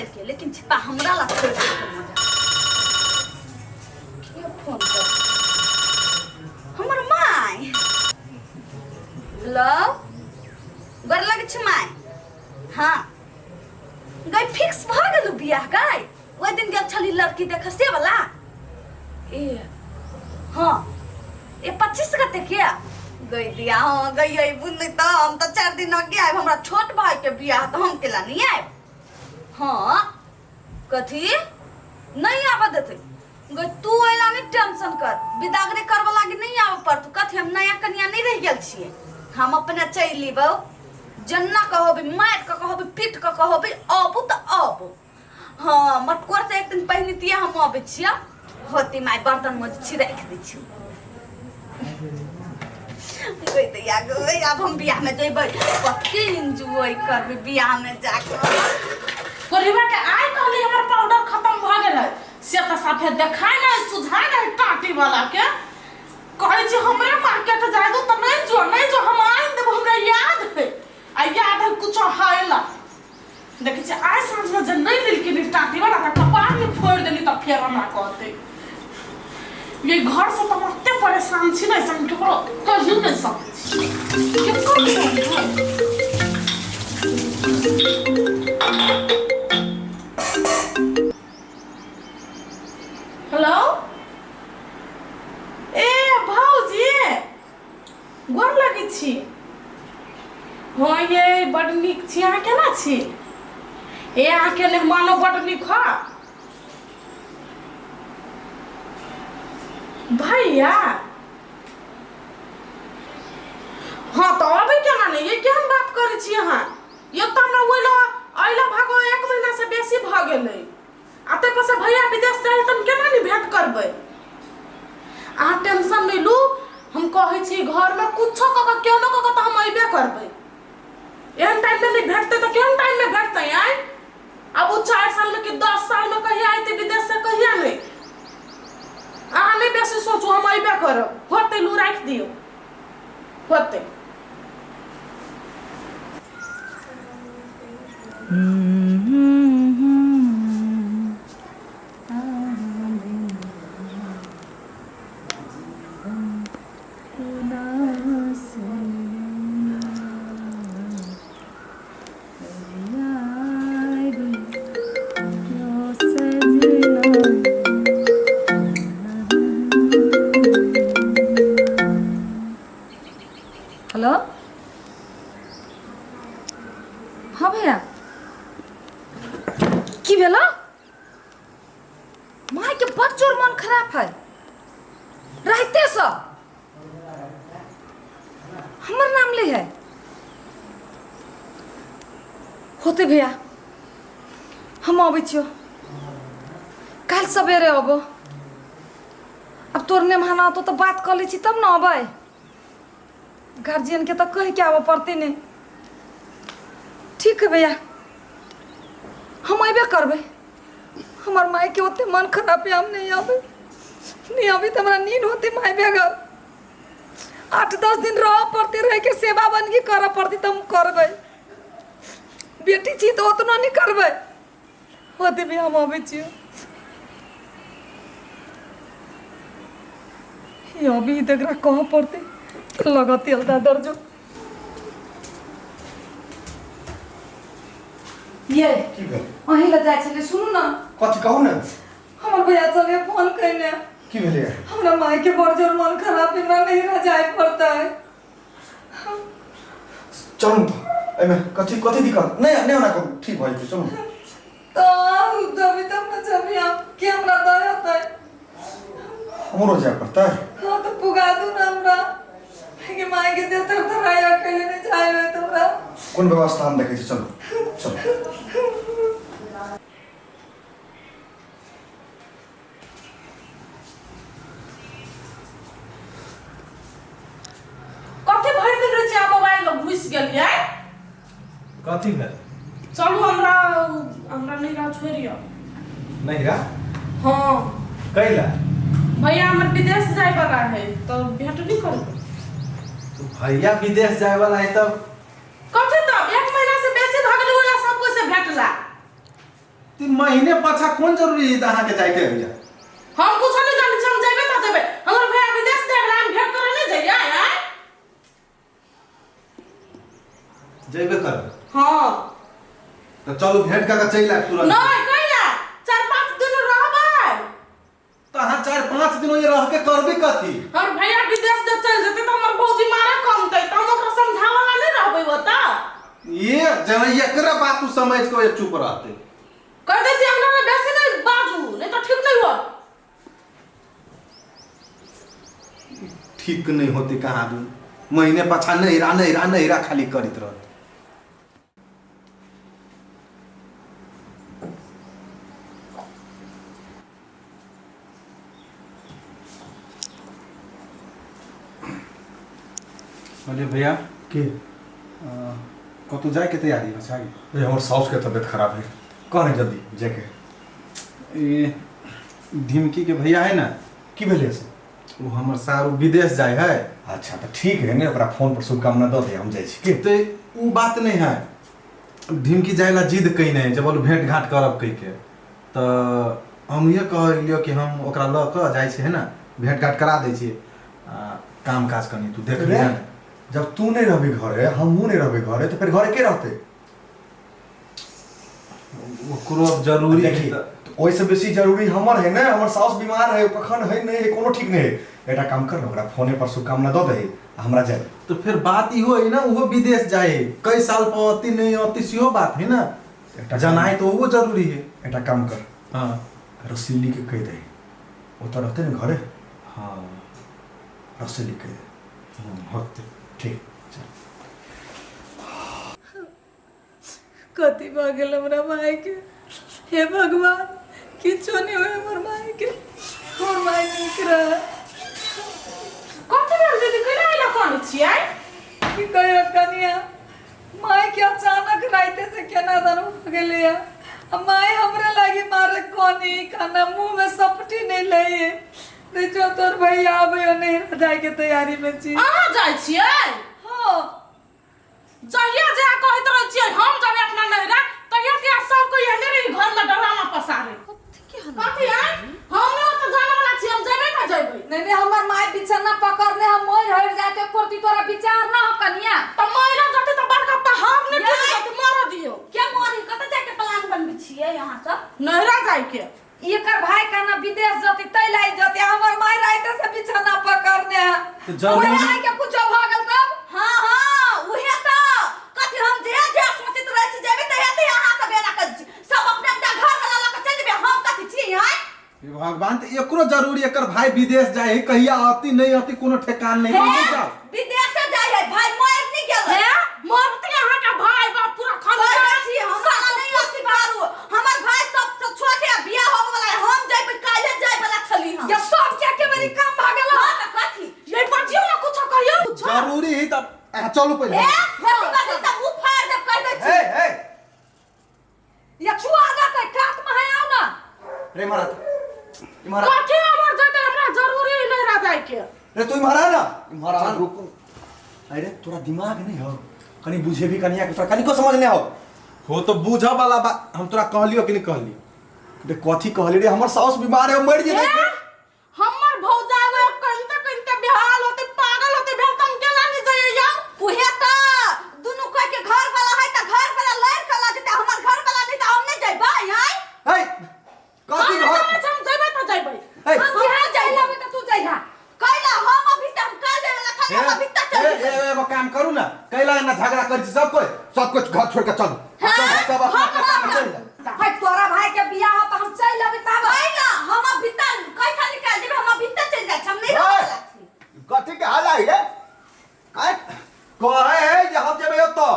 लेलकै, लेकिन छिपा हमरा ला छोड़ि देलकै। मजा के फोन कर हमर my. Hello, गोर लगै छी माय। हाँ गई, फिक्स भऽ गेलू बियाह गई? ओहि दिन गेल छली लड़की देख से वाला। ए हाँ, ए 25 गते के गई दिया। हाँ गई अबू नहीं तो हम तो 4 दिन आगे आयब। हमरा छोट भाई के बियाह तो हम केला नहीं आयब। हाँ कथी नहीं आबऽ देते गई? तू अइला नहीं टेंशन कर, बिदागरी करबऽ लागी नहीं आबऽ पड़तू। कथी हम नया कनिया नहीं रह गेल छियै, हम अपने चलि लेबौ। जेना कहबी मारि कऽ कहबी पीट कऽ कहबी अबू तऽ अबू। हाँ मटकोर से एक दिन पहिने तिया हम अबै छियै। होती माय, बर्तन में छी राखि दै छी। गई दैया गई, आब हम बियाह में जेबै, कते एंजॉय करबै बियाह में जाके। परिवार के आइ कहली हमर पाउडर खत्म भऽ गेलै, से तऽ साफे देखाय नहि सुझाय नहि। टाटी वाला के कहै छी हमरे मार्केट जाय दू तऽ नहि जो, नहि जो, हम आनि देबो। हमरा याद है आ याद है कुछो है ला। देखै छी आइ साँझमे जे नहि लेलखिन ई टाटी वाला तऽ कपार में फोड़ि देली। तऽ फेर हमरा कहतै ये घर से तऽ हम एते परेशान छी ने से हम केकरो कहि नहि सकै छी। केकर फोन है? हेलो, ए भौजी, गोर लगै छी। हँ ये, बड नीक छी, अहाँ केना छी? ए अहाँके मेहमानो बड नीक ह भैया। हँ तऽ अबै केना नहि? ये केहन बात करै छी अहाँ? ये तऽ हमरा ओहि लए अइला भागो एक महीना से बेसी भऽ गेलै आ ताहि पर से भैया विदेश जाइ तऽ हम केना नहि भेंट करबै? अहाँ टेंशन नहि लू, हम कहै छी घरमे कुछो कऽ कऽ केहनो कऽ कऽ तऽ हम अयबे करबै। एहन टाइममे नहि भेटतै तऽ केहन टाइममे भेटतै? आँय, आब ओ 4 सालमे कि 10 सालमे कहिया अयतै विदेश से कहिया नहि। अहाँ नहि बेसी सोचू, हम अयबे करब। होतै, लू राखि दियौ, होतै। हेलो, हाँ भैया, की भेल? माय के बड़ जोर मन खराब है रहते से हमर नाम ले है। होते भैया, हम अबै छियो, काल्हि सवेरे अबो। अब तोर नेमहाना तो बात कर लै छी तब न अबै। गार्जियन के तऽ कहि के आबऽ पड़तै ने। ठीक है भैया, हम अबे करबै। हमर माय के ओते मन खराब है, हम नहीं आबे, नहीं आबे तऽ हमरा नींद होते माय बेगर। 8-10 दिन रह पड़ते, रह के सेवा बनगी करऽ पड़ते तऽ हम करबै। बेटी छी तऽ ओतना नहीं करबै। होते भी, हम अबै छियै। ये अभी तऽ एकरा कहऽ पड़तै, लगत तेल दा दर्जो। ये की भेल? अहीं लग जाइ छलै, सुनू ने। कथी कहू ने। हमर भैया चले फोन कयने। की भेलै? हमरा माय के बड़ जोर मन खराब है, हमरा नहीं रह जाए पड़ता है। चलू ने तऽ एहिमे कथी कथी दिक्कत? नहि नहि, ओना करू, ठीक भऽ जेतै, चलू। तो जब तब न जब हम के हमरा दया होतै। हमरो जाय पड़तै? हाँ तो पुगा दू ना हमरा के माय के देह थर थर आया, अकेले नहीं जाए होय हमरा। कोन व्यवस्था हम देखै छी, चलू चलू। कथी भरि दिन रहै छै आ मोबाइल में घुसि गेलियै? कथी भेल? चलू, हमरा हमरा नैहरा छोड़ियौ। नैहरा? हाँ। कैला? भैया हमर विदेश जाय वाला है तऽ भेंट नहीं करबै? तो भैया विदेश जाए वाला है तब? कथी तब? एक महीना से बेसी भऽ गेलै ओला सब कोइ से भेटला। 3 महीने पाछा कोन जरूरी है अहाँके जाइके होइया? हम कुछ नहीं जानै छी, हम जेबै तऽ जेबै। हमर भैया विदेश जाय वाला, हम भेंट करे नहीं जइयै आँय? जेबे करब? हाँ। तऽ चलू, भेंट कऽ के चलि आयब तुरंत। नहीं, कैला? 4-5 दिन रहबै। तऽ अहाँ 4-5 दिन ओहिमे रह के करबे कथी? हमर भैया विदेश जब चलि जेतै तऽ हमर भौजी मारे कमतै, तऽ हम ओकरा समझावला नहीं रहबै ओतऽ। ये जेना एकरे बात तू समझ के ओए चुप रहते। कह दै छी, हमरा लग बेसी नहीं बाजू, नहीं तऽ ठीक नहीं होत। ठीक नहीं होते कहाँ दू महीने पाछा नैरा नैरा नैरा खाली करैत रहत। बोलिए भैया। के? कतहु जायके तैयारी में छै? रे, हमर साउस के तबियत खराब है, कह नहीं जल्दी जाके। ई ढिमकी के भैया है ना। की भेलै से? ओ हमर सारू विदेश जाय है। अच्छा, तऽ ठीक है ने, ओकरा फोन पर शुभकामना दऽ दे, हम जाइ छी की। तऽ उ बात नहीं है, ढिमकी जाय ला जिद कइने है, जब बोलू भेंट घाट करब कहि के, तऽ हम ये कहलियो कि हम ओकरा लऽ कऽ जाइ छी है ना, भेंट घाट करा दै छियै आ काम काज कनि तू देख रे, लिहन। जब तू नहीं रहबी घरे, हमहूँ नहीं रहबे घरे, तो फिर घरे के रहते? ओकरो अब जरूरी है। देखी, तऽ तऽ ओहिसँ बेसी जरूरी हमर है ने, हमर साउस बीमार है, कखन है नहीं है कोनो ठीक नहीं है। एकटा काम कर ने, ओकरा फोने पर शुभकामना दऽ दही आ हमरा जाय। तो फिर बात इहो है ना, उहो विदेश जाए, कई साल पर अती नहीं अती, सेहो बात है ना। एकटा जनाइ तो ओहो जरूरी है। एकटा काम कर। हाँ। रसीली के कहि दही, ओतऽ रहते ने घरे। हाँ। रसीली कहि दे। होते। ठीक, चल। कथी भऽ गेल हमरा मायके? हे भगवान, किछो नहि होय हमर मायके, हमर माय नीक रहे। कथी भेल दीदी? केना अइला कानै छियै? की कहियो कनिया, मायके अचानक राइते से केना दन भऽ गेलैया आ माय हमरा लागी मारे कोनी खाना मुँह में सपटी नहीं लइए। देखो, तोर भैया आबे नहीं, जायके तैयारी में छी। अहाँ जाइ छियै? हाँ। जहिया जे कहैत रहै छियै हम जब अपना नैहरा, तहिया तहिया सब कोई एहने रही घर में डरामा पसारे। कथी आय? हम नहि ओतऽ जाने वाला छी, हम जेबै तऽ जेबै। नहीं नहीं, हमर माय बिछाना पकड़ने हम मर हर जाते कोरती, तोरा विचार ना हो कनिया। तऽ मरि जेतै तऽ बड़का पहाड़ नहि टूटि जेतै? मरऽ दियौ। के मरी? कतऽ जाके प्लान बनबै छियै अहाँ सब? नैहरा जाइके। एकर भाई का विदेश जती तै लाई जती, हमर माय राइते से बिछाना पकड़ने है। तऽ जरूरी- ओहे के कुछो भ गेल तब? हाँ हाँ, उहे तऽ कथी, हम जे जे सोचैत रहै छी जेबै तहिया तहिया अहाँ सब एना करै छी, सब अपने अपना घर वाला लऽ कऽ चलि जेबै, हम कथी छी आँय? हे भगवान, तऽ एकरो जरूरी, एकर भाई विदेश जाए है, कहिया आती नहीं आती कोनो ठेकान नहीं। हे नहीं जाओ। विदेश जाय है भाई, मर नहीं गेलै। हे, मरते अहाँके भाई बाप पूरा कहै खानदान। छी हमरा नहीं अथी करू, हमर भाई सब से छोट है, बियाह होबे वाला है, हम जइबै, काल्हे जाय वाला छली हम। ये सब के के मेरी काम भ गेल। हाँ, तऽ कथी? ये बजियौ ने, कुछो कहियौ कुछो। जरूरी है तब अहाँ चलू पहिले। हे, बेसी बेसी तऽ मुँह फाड़ि देब, कहि दै छी। हे हे। ये छुआ जाते कात में है, आओ ना। रे महाराज, इम्हर आ। कथी अमर जेतै? हमरा जरूरी है नैहरा जाइके। रे, तू इम्हर आ ना, इम्हर आ। रुकू। अरे, तोरा दिमाग नहीं हो? कनी बुझेबी कनिया के, तोरा कनिको समझ नहीं हो? हो तो बूझ वाला बात हम तोरा कहलियो कि नहीं कहलियो? रे, कथी कहली रे? हमर साउस बीमार है, मर जेतै। हमर भौजाई ओए कनते कनते बेहाल होते, पागल होते भेल, त हम केना नहीं जाइए यौ? उहे तऽ दुनू कोई के घर वाला है तऽ घर वाला लड़ के लऽ जेतै, हमर घर वाला नहीं तऽ हम नहीं जइबै आँय? हे, कथी हम घर? नहि जानै छी, हम जेबै तऽ जेबै। हे। हम यहाँ जाय लेबै तऽ तू जइहा। कैला? हम अभी तक हम कल जाय वाला छली, हम अभी तक चल ए, ए, एगो काम करू ना, कैला एना झगड़ा करै छी? सब कोई सब कुछ घर छोड़ के चलू, सब सब अपना अपना काम चलि जाउ। भाई, तोरा भाई के बियाह हो तऽ हम चलि लेबै तब। कैला? हम अभी तक कैठा निकाल जेबै, हम अभी तक चलि जाइ छी, हम नहीं रहै वाला छी। कथी के हाल है रे आय? कहे है जे हम जेबै ओतऽ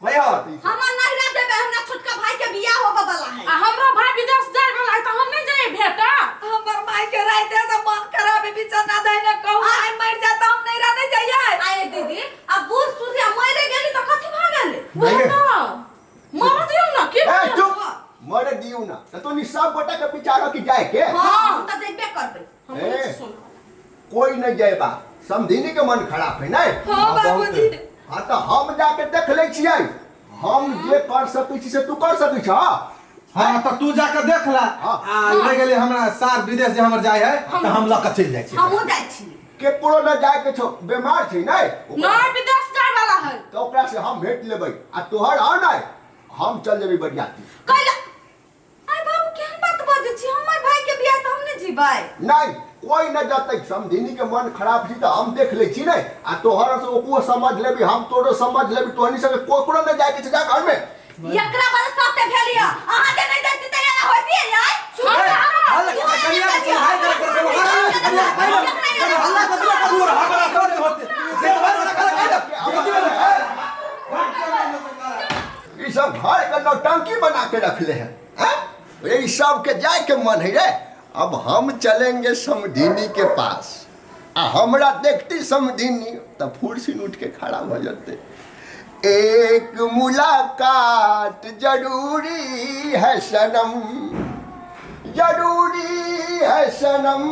कहिया? हमर नहिरा जेबै, हमरा छोटका भाई के बियाह होबे वाला है। आ हमरा भाई विदेश जाय वाला है तऽ हम नहीं जाइए भेटा? हमर माय के राइते से मन खराब है, बिछाना धइने कहू माय मर जाता, हम नहीं रहने जाइए। आए दीदी, अब बूढ़ सूढ़ आ मरे गेली तऽ कथी भऽ गेलै? उहे तऽ मर दियौ ना की? ए चुप, मर दियौ ना त तो सब गोटा के विचार कि जाए के। हाँ, हम तऽ जेबे करबै। हम ए। नहीं सुन। कोई नहीं जाएबा, समधिनी के मन खराब है नहीं? हाँ बाबूजी। हाँ, तो हम जाके देख ले छियै, हम जे कर सकै छी से तू कर सकै छ। हाँ तऽ तू जाके देख ला। हाँ। आ रहि गेलै हमरा सार विदेश जे हमर जाइ है तऽ हम लऽ कऽ चलि जाइ छी। हमहूँ जाइ छी। केकरो न जाय के छौ, बीमार छै नहीं। नहीं, विदेश जाय वाला है। तो ओकरा से हम भेंट लेबै आ तोहर आओ नहीं, हम चल जेबै बरियाती। कैला आय बाबू, केहन बात बजै छी? हमर भाई के बियाह तऽ हम नहि जीबै। नहीं, कोई न जतै। समधिनी के मन खराब छी तऽ हम देख लै छी नहीं, आ तोहर से ओकरो समझ लेबी, हम तोरो समझ लेबी। तोहनी सबके कोकरो न जाय के छै, जा घर में। एकरा वजह से एते भेल यऽ। अहाँ जे नहि जाइ छी तऽ एना होइतियै यार। हल्ला कनिया के सुनहाय करे पर सुनहाय कनिया हल्ला कथी लए करू? हमरा सब होते से बात ना कर ई सब घर के नौटंकी बना के रखले है, हैं? रे, ई सब के जाय के मन है रे। अब हम चलेंगे समधिनी के पास आ हमरा देखती समधिनी तऽ फुर्सिन उठ के खड़ा भऽ जेतै। एक मुलाकात जरूरी है सनम, जरूरी है सनम।